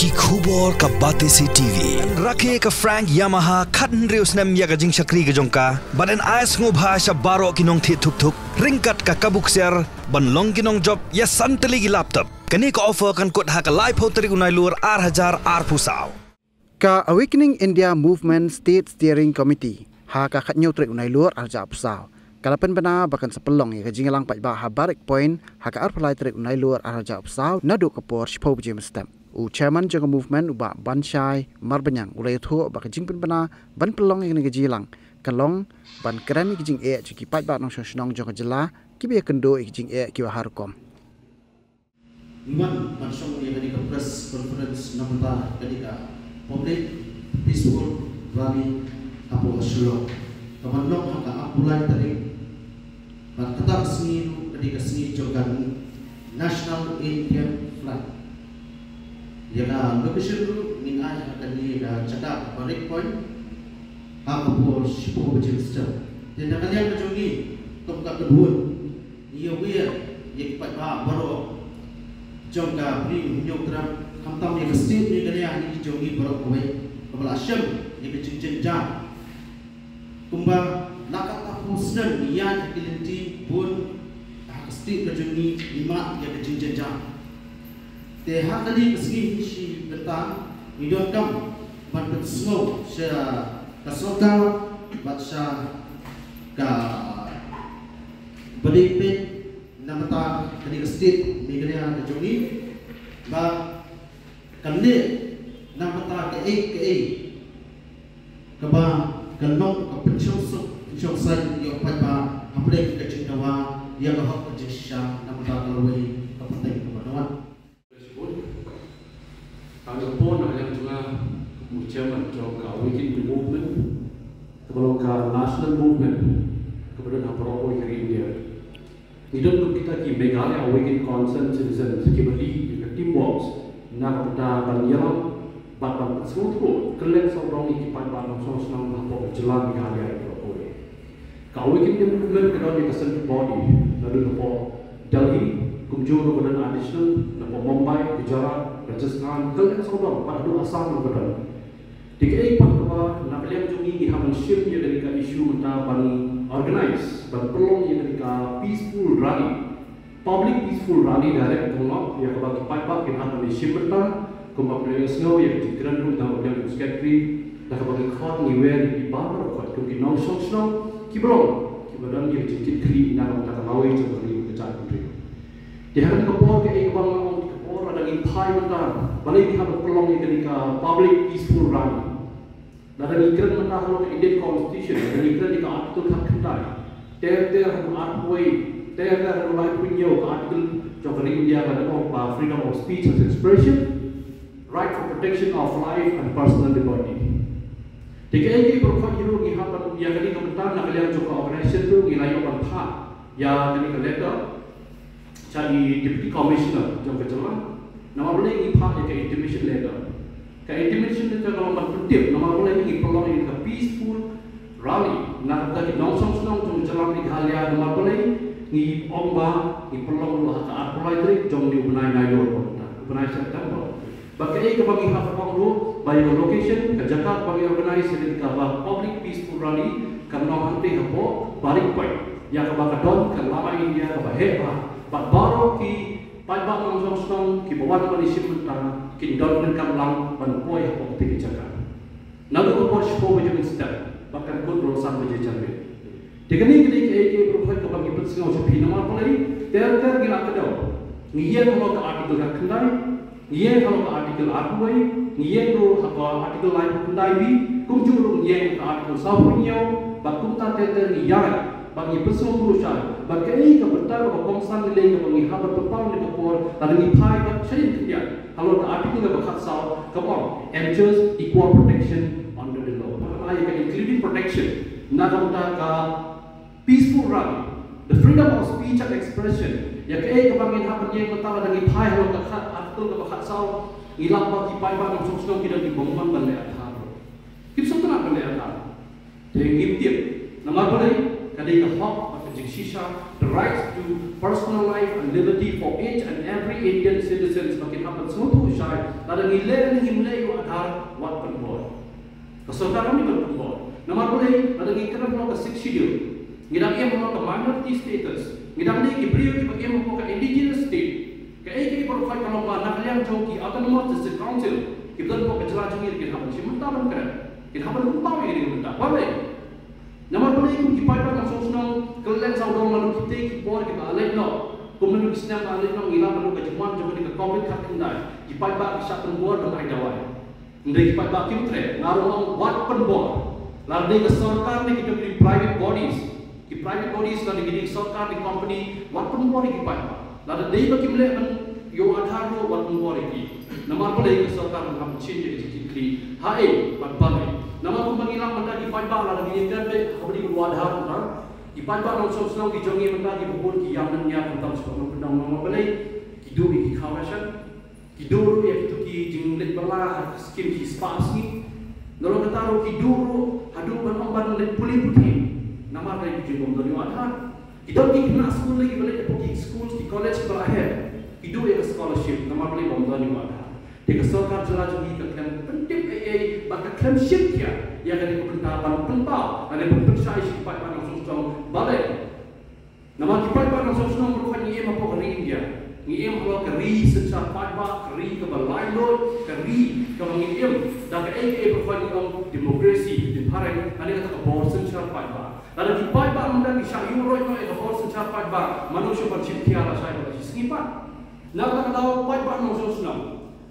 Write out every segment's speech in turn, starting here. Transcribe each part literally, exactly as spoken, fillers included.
Ki khubor ka Batesi T V. Rakhe ka Frank Yamaha khathynriew snem ïa ka jingshakri ka jong ka. Bad yn ai sngewbha sha baroh ki nongthied thuk thuk ryngkat ka kabu ksiar ban long ki nongjop ïa san tylli ki laptop. Kane ka offer kan kut ha ka laiphew tarik u Nailur ar hajar arphew saw. Ka Awakening India Movement State Steering Committee ha ka khathynñiew tarik u Nailur ar hajar arphew saw ka la pynbna ba kan sa pynlong ïa ka jingïalang paidbah ha Barrack Point ha ka arphew lai tarik u Nailur ar hajar arphew saw naduh ka por shiphew baje mynstep. U chairman jong ka movement, u Bah Banshai Marbaniang, u la ïathuh ba ka jingpynbna ban pynlong ïa kane ka jingïalang kan long ban kren ïa ka jingeh jong ki paidbah nongshong shnong jong ka jylla kiba ïakynduh ïa ka jingeh kiba har rukom. Ngi wan ban shong ïa kane ka press conference na bynta kane ka public peaceful rally hapoh Shillong, kaban long ha ka arphew lai tarik. Bad kata ka sngi ruh ka dei ka sngi jong ka National Indian Flag. Ïa ka location ruh ngin ai ha kane ka jaka Barrack Point ha ka por shiphew baje mynstep. Te na ka liang ka jong ngi kum ka kynhun ngi ïa wer ïa ki paidbah baroh jong ka Ri Hynñiewtrep, khamtam ïa ka state Meghalaya, ïa ki jong ngi baroh kawei, kaba la shem ïa ka jingjynjar. Kumba la katto katne snem ngi ïaid ha ki lynti bun ha ka state ka jong ngi, ngi mad ïa ka jingjynjar. Te ha kane ka sngi shi bynta ngi donkam ban pynsngew sha ka sorkar bad sha ka ba dei peit na bynta kane ka state Meghalaya ka jong ngi, ba kan leh na bynta kaei kaei kaba kan long ka pynshong suk pynshong saiñ ïa u paidbah hapdeng ka jingdawa ïa ka hok ka jingshisha na bynta ka lawei ka pateng kaba dawa. Ka ngi pon na ka liang jong nga kum u chairman jong ka Awaken India Movement, kaba long ka national movement kaba don ha baroh kawei ka ri India. Ngi don kum kita ki Meghalaya Awaken Concerned Citizens kiba ri ïa ka Team Works na ka bynta ban ïalam bad ban pynsngewthuh kylleng sawdong ïa ki paidbah nongshong shnong hapoh ka jylla Meghalaya ïa baroh kawei. Ka Awaken India Movement ka don ïa ka central body naduh napoh Delhi, kumjuh ruh ka don additional napoh Mumbai, Gujarat, Rajasthan, kylleng sawdong, bad haduh Assam ruh ka don. Te kaei pat kaba na ka liang jong ngi ngi hap ban shim ïa kane ka issue mynta ban organize, ban pynlong ïa kane ka peaceful rally, public peaceful rally direct, tang noh ïa kaba ki paidbah kin hap ban ïashim bynta. Kumba phi la ïohsngew ïa ka jingkren ruh na ka liang jong u secretary, da kaba ngi khot ngi wer ïa ki baroh khoit kum ki nongshong shnong kiba long kiba don ïa ka jingkit khlieh na ka bynta ka lawei jong ka ri bad ka jaitbynriew. Te ha kane ka por kaei kaba nga ong, ka por lada ngi phai mynta, balei ngi hap ban pynlong ïa kane ka public peaceful rally? Lada ngi kren mynta halor ka Indian Constitution, lada ngi kren ïa ka Article khatkhyndai, ter ter haduh arphew wei, ter ter haduh laiphew hynñiew ka Article jong ka ri India, ka ong ba freedom of speech and expression, right for protection of life and personal liberty. Te kaei kaei baroh khoit hi ruh ngi hap ban, ïa kane ka bynta na ka liang jong ka organization ruh ngi la ïoh ban phah ïa kane ka letter sha i Deputy Commissioner jong ka jylla. Namar balei ngi phah ïa ka intimation letter? Ka intimation letter ka long ban pyntip namar balei ngi pynlong ïa ka peaceful rally na ka bynta ki nongshong shnong jong ka jylla Meghalaya, namar balei ngi ong ba ngi pynlong ruh ha ka arphew lai tarik jong une u bnai Nailur, u bnai September. Bad kaei kaba ngi hap ban ong ruh ba ïa ka location, ka jaka ba ngi organize ïa kane kaba public peaceful rally kan long hangtei hapoh Barrack Point, ïa kaba ka don ka lama India kaba heh bha. Bad baroh ki paidbah nongshong shnong kiba wan ban ïashim bynta kin don ryngkat lang ban poi hapoh katei ka jaka. Naduh ka por shiphew baje mynstep bad kan kut ruh san baje janmiet. Te kane ka dei kaei kaei baroh khoit kaba ngi pynsngew sha phi, namar balei ter ter ngi la kdew. Ngi ïeng halor ka Article khatkhyndai, ngi ïeng halor ka Article arphew wei, ngi ïeng ruh ha ka Article laiphew khyndai B, kumjuh ruh ngi ïeng ha ka Article sawphew hynñiew, bad kumta ter ter ngi ïaid bad ngi pynsngewthuh shai bad kaei ka bynta kaba kongsan lei kaba ngi hap ban pynpaw ha kane ka por, lada ngi phai bad shadien khyndiat halor ka Article kaba khatsaw kaba ong enjoys equal protection under the law. Kaba ïa ka including protection na ka bynta ka peaceful rally, the freedom of speech and expression. Ïa kaei kaba ngin hap ban ïeng mynta lada ngi phai halor ka khat, Article kaba khatsaw, ngi lap ba ki paidbah nongshong shnong ki don ki bymman ban leh artatien. Kim sngewtynnat ban leh artatien. Te ngim tip namar balei, ka dei ka hok bad ka Shisha, the rights to personal life and liberty for each and every Indian citizens ba kin hap ban sngewthuh shai, lada ngi leh ne ngim leh ïa u Aadhaar, wat pynbor. Ka sorkar kam dei ban pynbor. Namar balei? Lada ngi kren halor ka Sixth Schedule, ngi dang im halor ka minority status, ngi dang dei ki briew kiba im halor ka indigenous state. Kaei kaei baroh khoit ka long ba na ka liang jong ki Autonomous District Council, kiba don halor ka jylla jong ngi, kin hap ban shim bynta ban kren, kin hap ban pynpaw ïa kane ka bynta. Balei? Namar balei? Kum ki paidbah nongshong shnong, kylleng sawdong naduh kitei ki por kiba la leit noh, kum naduh ki snem ba la leit noh, ngi la, naduh ka jingwan jong kane ka Covid khatkhyndai, ki paidbah ki shah pynbor ban ai dawai. Hynrei ki paidbah kim treh. Nga ruh nga ong wat pynbor. Lada dei ka sorkar ne ki dei ki private bodies, ki private bodies, lada dei ki dei sorkar ne company, wat pynbor ïa ki paidbah. Lada dei ba kim leh ban ïa u Aadhaar ruh, wat pynbor ïa ki. Namar balei? Ka sorkar kan hap ban shim ïa ka jingkitkhlieh. Haei bad balei? Namar kumba ngi la mynta ki paidbah, lada ngi ïakren beit ha kaba ïadei bad u Aadhaar mynta, ki paidbah nongshong shnong ki jong ngi mynta kiba bun ki ïam ne ñiar, khamtam shu nongkyndong. Namar balei? Ki duh ïa ki khaw ration, ki duh ruh ïa kito ki jingleit bylla ha ki skim shispah sngi. Nalor kata ruh ki duh ruh haduh ban ong ban leit pule puthi namar ka jingbym don ïa u Aadhaar. Ki don ki khynnah skul lei kiba leit hapoh ki skul, ki college kiba la heh, ki duh ïa ka scholarship namar balei? Bym don ïa u Aadhaar. Te ka sorkar jylla jong ngi ka khlem pyntip ei ei bad ka khlem shim khia ïa kane ka bynta ban pynpaw lane ban pynshai sha ki paidbah nongshong shnong. Balei? Namar ki paidbah nongshong shnong baroh khoit ngi im hapoh ka ri India, ngi im halor ka ri synshar paidbah, ka ri kaba laitluid, ka ri kaba ngi im da kaei kaei baroh khoit ngi ong democracy, pynphareng, lane kata ka bor synshar paidbah. Lada ki paidbah mynta ki shah ïuh roit noh ïa ka bor synshar paidbah, mano shuh ban shim khia lashai bad lashisngi pat? Na kata ka daw, paidbah nongshong shnong,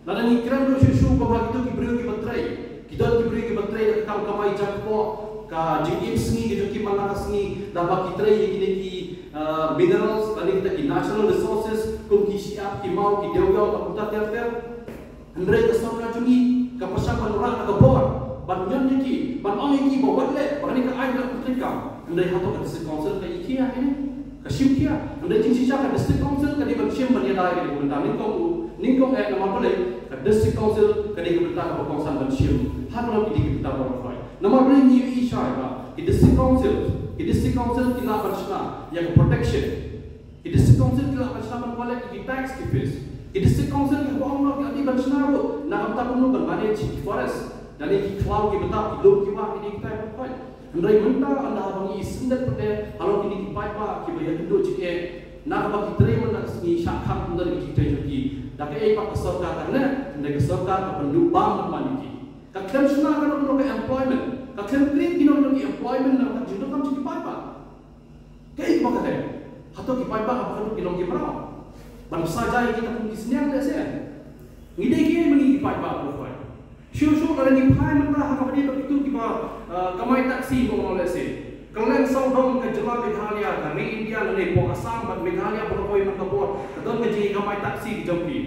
lada ngi kren ruh shuh shuh ba ha kito ki briew kiba trei, ki don ki briew kiba trei da ka kam kamai jingkpoh, ka jingim sngi ka jong ki man la ka sngi, da ba ki trei ïa kine ki, ah, minerals, lane kita ki natural resources kum ki shyiap, ki maw, ki dewïong bad kumta ter ter. Hynrei ka sorkar jong ngi ka pyrshang ban wanrah da ka bor ban ñion ïa ki, ban ong ïa ki ba wat leh, ba kane ka aiñ ka la pyntrei kam. Hynrei hato ka District Council ka ïa ki ïa kane? Ka shim ki ïa. Hynrei jingshisha ka District Council ka dei ban shim ban ïada ïa kane ka bynta. Nyngkong u, nyngkong eh, namar balei? Ka District Council ka dei ka bynta kaba kongsan ban shim ha kano kano ka bynta baroh khoit. Namar balei ngi ïohi shai ba ki District Council, ki District Council ki lah ban shna ïa ka protection. Ki District Council ki lah ban shna ban collect ki tax, ki fees. Ki District Council ki hap ban ong noh ki ïa ban shna ruh na ka bynta kumno ban manage ki forest, lane ki khlaw, ki btap, ki lum, ki wah, kine kita baroh khoit. Hynrei mynta ynda haba ngi isyndet pat halor kine ki paidbah kiba ïakynduh jingeh, na kaba ki trei mynta ka sngi, shah khang kumta ki jingtrei jong ki, da kaei pat ka sorkar ka leh? Hynrei ka sorkar ka pynduh bam ban man ïa ki. Ka khlem shna kano kano ka employment, ka khlem create kino kino ki employment na ka jingdonkam jong ki paidbah. Kaei kaba ka dei? Hato ki paidbah haba ka dei ki long ki mraw ban pynsaja ïa kita kum ki sniang lehse? Ngi dei kiei ma ngi ki paidbah baroh khoit? Shuh shuh lada ngi phai mynta ha kaba dei ba kito kiba, ah, kamai taxi, ba ong lehse, kylleng sawdong ka jylla Meghalaya, ka ri India lane hapoh Assam bad Meghalaya baroh kawei man ka bor ka don ka jingkamai taxi ka jong ki.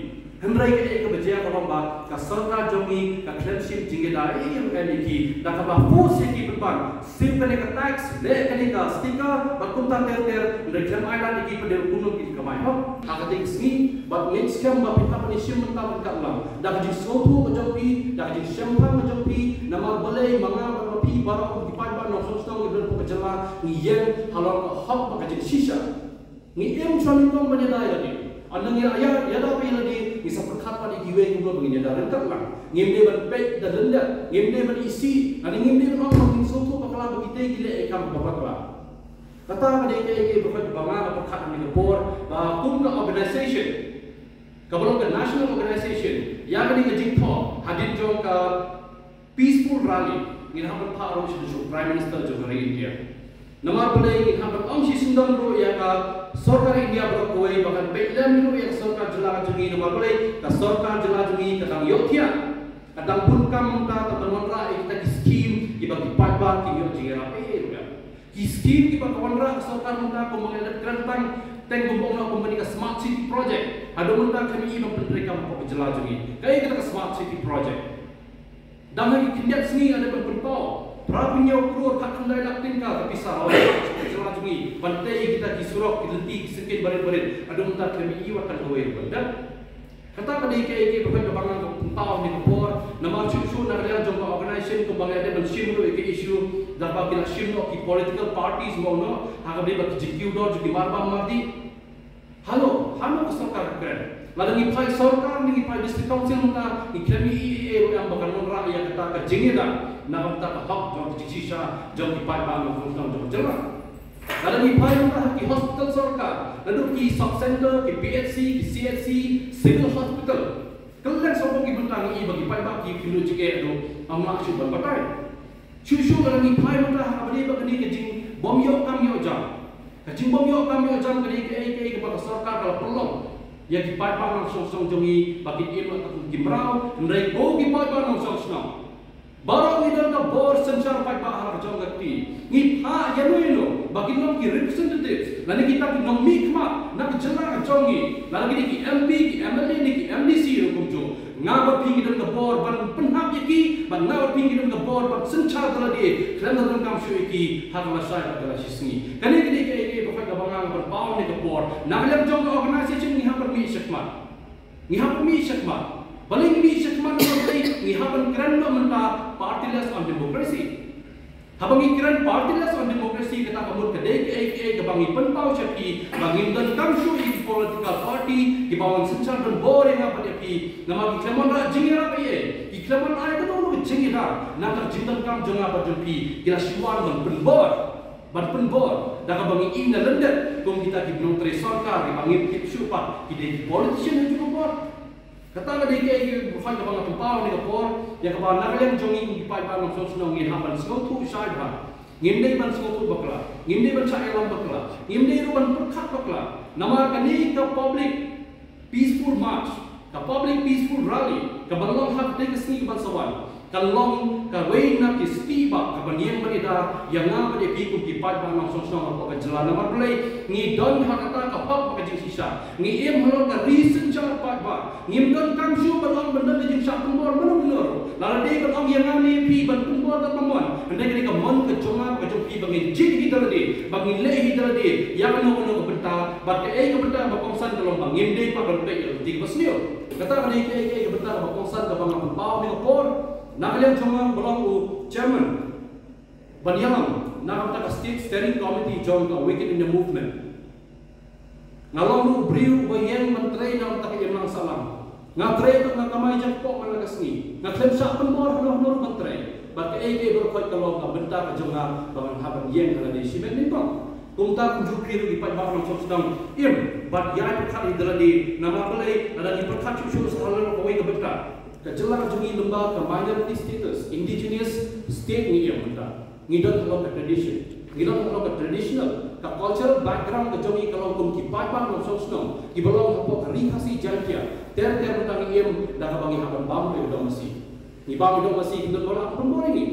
Hynrei kaei kaba jia ka long ba ka sorkar jong ngi ka khlem shim jingïada ei ei ruh ïa ki, da kaba force ïa ki pynban, shim kane ka tax, leh kane ka sticker bad kumta ter ter, hynrei khlem ailad ïa ki pat de kumno kin kamai hok ha katei ka sngi. Bad ngin skhem ba phin hap ban ïashim bynta bad ka lang da ka jingsngewthuh ka jong phi, da ka jingshemphang ka jong phi. Namar balei? Ma nga bad ma phi baroh kum ki paidbah nongshong shnong kiba don hapoh ka jylla ngi ïeng halor ka hok bad ka jingshisha. Ngi im shuwa nyngkong ban ïada ïa lade. Ynda ngi ïa, ïada ïa lade, ngi sa pyrkhat pat ïa kiwei kumno ba ngin ïada ryngkat lang. Ngim dei ban peit da lyndet, ngim dei ban isih, lane ngim dei ban ong ba ngin sngewthuh bakla ba kitei ki leh ïa ka kam kaba bakla. Kata ka dei kaei kaei ba nga nga pyrkhat ha kane ka por ba kum ka organization kaba long ka national organization, ïa kane ka jingthoh hadien jong ka peaceful rally, ngin hap ban phah ruh sha u Prime Minister jong ka ri India. Namar balei? Ngin hap ban ong shisyndon ruh ïa ka sorkar India baroh kawei ba kan peit lem ruh ïa ka sorkar jylla ka jong ngi. Namar balei? Ka sorkar jylla jong ngi ka dang ïohthiah, ka dang bun kam mynta, ka dang wanrah ïa kita ki skim kiba ki paidbah kim ïoh jingïarap ei ei ruh. Ki skim kiba ka wanrah ka sorkar mynta, kumba nga la dep kren tang teng, kumba ong la, kum kane ka Smart City Project, haduh mynta khlem i ban pyntreikam hapoh ka jylla jong ngi. Kaei kata ka Smart City Project? Dang ha ki khyndiat sngi nga dep ban pynpaw phra phew hynñiew klur khatkhyndai lak tyngka ka pisa la wan sha ka jylla jong ngi ban tei ïa kita ki surok, ki lynti, ki syrngieñ barit barit, haduh mynta khlem i wat tang kawei ruh ban dep. Kata ka dei kaei kaei ba nga kwah ban pynpaw ha kane ka por. Namar shuh shuh na ka liang jong ka organization kumba ngi la dep ban shim ruh ïa ka issue da ba ki la shim noh ki political parties mo no ha kaba dei ba ki jingkiew dor jong ki marbam mardih. Hano, hano ka sorkar ka kren? Lada ngi phai sorkar ne ngi phai district council mynta ngi khlem ïohi ei ei ruh ïa ba kan wanrah ïa kata ka jingïada na ka bynta ka hok jong ka jingshisha jong ki paidbah nongshong shnong jong ka jylla. Lada ngi phai mynta ha ki hospital sorkar, naduh ki sub center, ki P H C, ki C H C, civil hospital. Kylleng sawdong ki bynta ngi i ba ki paidbah ki kynduh jingeh ruh ym lah shuh ban batai. Shuh shuh lada ngi phai mynta ha kaba dei ba kane ka jingbym ïoh kam ïoh jam. Ka jingbym ïoh kam ïoh jam ka dei kaei kaei kaba ka sorkar ka la pynlong ïa ki paidbah nongshong shnong jong ngi ba kin im ïa ka kum ki mraw, hynrei ko ki paidbah nongshong shnong. Baroh ngi don ka bor synshar paidbah ha la ka jong ka kti. Ngi phah ïano ïano ba kin long ki representatives lane kita ki nongmihkhmat na ka jylla ka jong ngi, lane ki dei ki M P, ki M L A ne ki M D C ruh kumjuh. Nga bad phi ngi don ka bor ban pynhap ïa ki, bad nga bad phi ngi don ka bor ban synshar da lade khlem da donkam shuh ïa ki ha ka lashai bad ka lashisngi. Kane ka dei kaei kaei ba phi, kaba nga nga pynpaw ne ka por na ka liang jong ka organisation ngi hap ban mih shakhmat. Ngi hap ban mih shakhmat. Balei ngi mih shakhmat? Namar balei? Ngi hap ban kren noh mynta partyless on democracy. Haba ngi kren partyless on democracy, kata ka mut ka dei kaei kaei kaba ngi pynpaw sha phi ba ngim donkam shuh ïa ki political party kiba wan synshar donbor ïa nga bad ïa phi. Namar ki khlem wanrah jingïarap ei ei, ki khlem wanrah kano kano ka jingïada na ka jingdonkam jong nga bad jong phi. Ki la shu wan ban pynbor, ban pynbor da kaba ngi ïohi na lyndet kum kita ki nongtrei sorkar kiba ngim tip shuh pat ki dei ki politician ha kajuh ka por. Kata ka dei kaei kaei ba phi, kaba nga pynpaw ne ka por ïa kaba na ka liang jong ngi kum ki paidbah nongshong shnong ngin hap ban sngewthuh shai bha. Ngim dei ban sngewthuh bakla, ngim dei ban shah ïalam bakla, ngim dei ruh ban pyrkhat bakla. Namar kane ka public peaceful march, ka public peaceful rally kaban long ha katei ka sngi kaban sa wan, kan long kawei na ki stieh bah kaban ïeng ban ïada ïa nga bad ïa phi kum ki paidbah nongshong shnong hapoh ka jylla. Namar balei? Ngi don ha kata ka hok bad ka jingshisha. Ngi im halor ka ri synshar paidbah. Ngim donkam shuh ban ong ban don ka jingshah pynbor mano mano ruh. Lada dei ban ong ïa nga ne ïa phi ban pynbor katba mon, hynrei ka dei ka mon ka jong nga bad ka jong phi ba ngin jied hi da lade, ba ngin leh hi da lade ïa kano kano ka bynta. Bad kaei ka bynta ba kongsan ka long ba ngim dei pat ban peit ïa lynti kaba sniew. Kata ka dei kaei kaei ka bynta kaba kongsan kaba nga pynpaw ne ka por. Na ka liang jong nga ba long u chairman ban ïalam na ka bynta ka State Steering Committee jong ka Awaken India Movement. Nga long ruh u briew uba ïeng ban trei na ka bynta ka imlang sahlang. Nga trei bad nga kamai jakpoh man la ka sngi. Nga khlem shah pynbor hano hano ruh ban trei. Bad kaei kaei baroh khoit ka long ka bynta ka jong nga ba ngan hap ban ïeng ha lade shimet nyngkong. Kumta kumjuh phi ruh ki paidbah nongshong shnong, im bad ïai pyrkhat ïa da lade. Namar balei? Lada ngi pyrkhat shuh shuh sa halor kawei ka bynta, ka jylla ka jong ngi lyngba ka minority status, indigenous state ngi im mynta. Ngi don halor ka tradition, ngi don halor ka traditional, ka cultural background ka jong ngi ka long kum ki paidbah nongshong shnong kiba long hapoh ka Ri Khasi Jaiñtia. Ter ter mynta ngi im da kaba ngi hap ban bam ïa ka dong masi. Ngi bam ïa ka dong masi, kim don ba lah ban pynbor ïa ngi.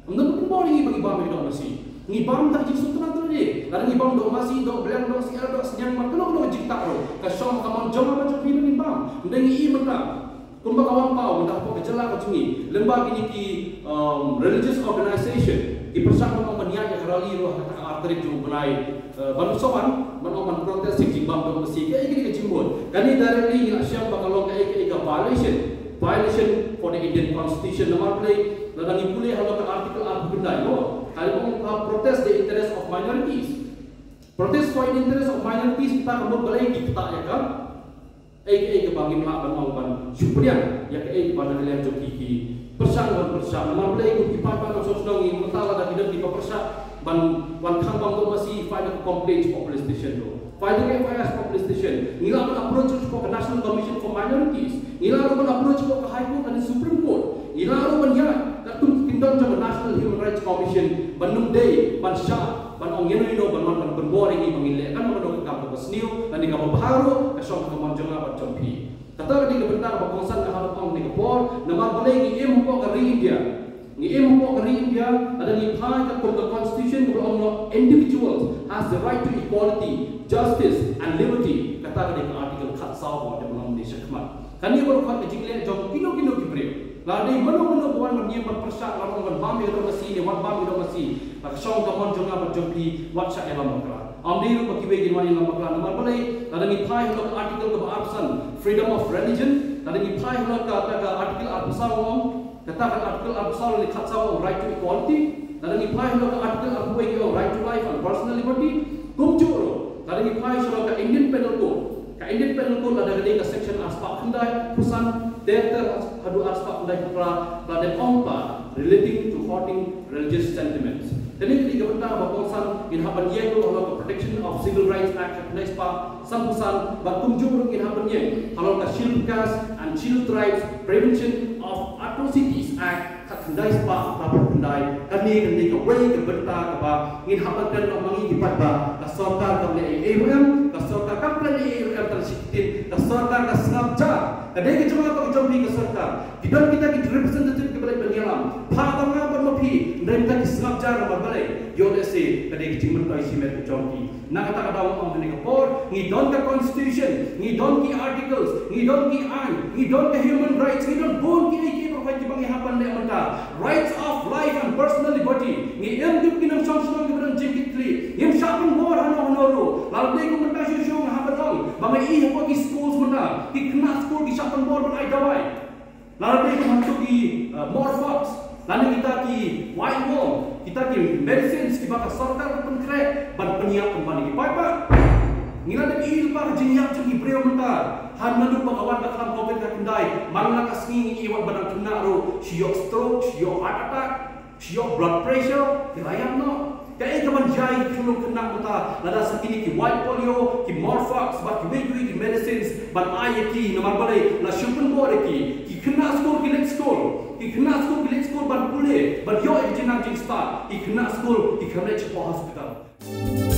Ym don ba pynbor ïa ngi ba ngi bam ïa ka dong masi. Ngi bam da ka jingsngewtynnat da lade. Lada ngi bam dong masi, dong bliang, dong syiar, dong sniang, bad kano kano ka jingtah ruh, ka shong ha ka mon jong nga bad jong phi ba ngin bam. Hynrei ngi i mynta kumba ka wan paw mynta hapoh ka jylla ka jong ngi, lyngba kine ki, um, religious organization ki pyrshang ban ong ban ïaid ïa ka rally ruh ha kata ka ar tarik jong u bnai, eh, ban sa wan, ban ong ban protest ïa ka jingbam dong masi. Kaei kane ka jingmut? Kane directly ngi la shem ba ka long kaei kaei ka violation, violation for the Indian Constitution. Namar balei? Lada ngi pule halor ka Article arphew khyndai mo, ka ong ka protest the interest of minorities. Protest for the interest of minorities, kata ka mut balei ngi ktah ïa ka? Ei kaei kaba ngim lah ban ong ban shu pdiang ïa kaei kaba na ka liang jong ki ki pyrshang ban pyrshang. Namar balei? Kum ki paidbah nongshong shnong ngi mynta lada ki don kiba pyrshah ban wan khang bam dong masi, file a complaint hapoh police station ruh. File a F I R hapoh police station. Ngi lah ban approach hapoh ka National Commission for Minorities. Ngi lah ruh ban approach hapoh ka High Court lane Supreme Court. Ngi lah ruh ban ïaid katkum ki kyndon jong ka National Human Rights Commission ban ym dei ban shah ban ong ïano ïano ban wan ban pynbor ïa ngi ba ngin leh kano kano ka kam kaba sniew lane kaba bha ruh, ka shong ha ka mon jong nga bad jong phi. Kata ka dei ka bynta kaba kongsan nga hap ban ong ha kane ka por. Namar balei ngi im hapoh ka ri India? Ngi im hapoh ka ri India, lada ngi phai katkum ka constitution kaba ong, individuals has the right to equality, justice and liberty. Kata ka dei ka article khatsaw ba dei ba ngam dei shakhmat. Kane baroh ka jingleh jong kino kino ki briew. Lada dei mano mano ba wan ban ïeng ban pyrshah, la ong ban bam ïa ka dong masi ne wat bam ïa ka dong masi, la ka shong ka mon jong nga bad jong phi, wat shah ïalam bakla. Ym dei ruh ba kiwei kin wan ïalam bakla. Namar balei? Lada ngi phai halor ka article kaba arphew san, freedom of religion, lada ngi phai halor ka, ka, ka article arphew saw ong, Kata ka article arphew saw lane khatsaw ong right to equality. Lada ngi phai halor ka article arphew wei ong right to life and personal liberty. Kumjuh ruh lada ngi phai halor ka Indian Penal Code, ka Indian Penal Code lada ka dei ka section arspah khyndai phew san, ter ter haduh arspah khyndai phew phra, lada ong ba relating to hurting religious sentiments. Kane ka dei ka bynta ba kongsan ngin hap ban ïeng ruh halor ka Protection of Civil Rights Act khyndai spah san phew san, bad kumjuh ruh ngin hap ban ïeng halor ka Scheduled Caste and Scheduled Tribes Prevention of Atrocities Act khyndai spah phra phew khyndai. Kane ka dei kawei ka bynta kaba ngin hap ban kren noh ma ngi ki paidbah. Ka sorkar kam leh ei ei ruh em, ka sorkar kam leh ei ei ruh em tang shi ktien, ka sorkar ka sngap jar. Ka dei ka jong nga bad ka jong phi ka sorkar. Ki don kita ki representative kiba leit ban ïalam. Phah tang nga bad ma phi, hynrei kita ki sngap jar namar balei? Ïoh lehse ka dei ka jingmyntoi shimet ka jong ki. Na kata ka daw ong ha kane ka por, ngi don ka constitution, ngi don ki articles, ngi don ki aiñ, ngi don ka human rights, ngi don bun kiei kiei baroh kiba ngi hap ban leh mynta. Rights of life and personal liberty. Ngi im kum ki nongshong shnong kiba don jingkitkhlieh. Ngim shah pynbor hano hano ruh. Lada dei kum mynta shuh shuh nga hap ban ong ba nga ïohi hapoh ki schools mynta, ki khynnah skul ki shah pynbor ban ai dawai. Lada dei kum hangto ki, uh, morphine, lane kita ki white worm, kita ki medicines kiba ka sorkar ka pynkhreh ban pynïap kumba ngi ki paidbah. Ngi la dep ïohi lypa ka jingïap jong ki briew mynta. Hynda naduh ba ka wan ka khlam covid ka khyndai, man la ka sngi ngi ïohi wat ba dang khynnah ruh shu ïoh stroke, shu ïoh heart attack, shu ïoh blood pressure, ki la ïap noh. Kaei kaban jia ïa ki khynnah mynta? Lada sa kine ki white polio, ki morphine, bad kiwei kiwei ki medicines ban ai ïa ki, namar balei? La shu pynbor ïa ki. Ki khynnah skul ki leit skul, ki khynnah skul ki leit skul ban pule, ban ïoh ïa ka jingnang jingstad. Ki khynnah skul ki khlem leit shapoh hospital.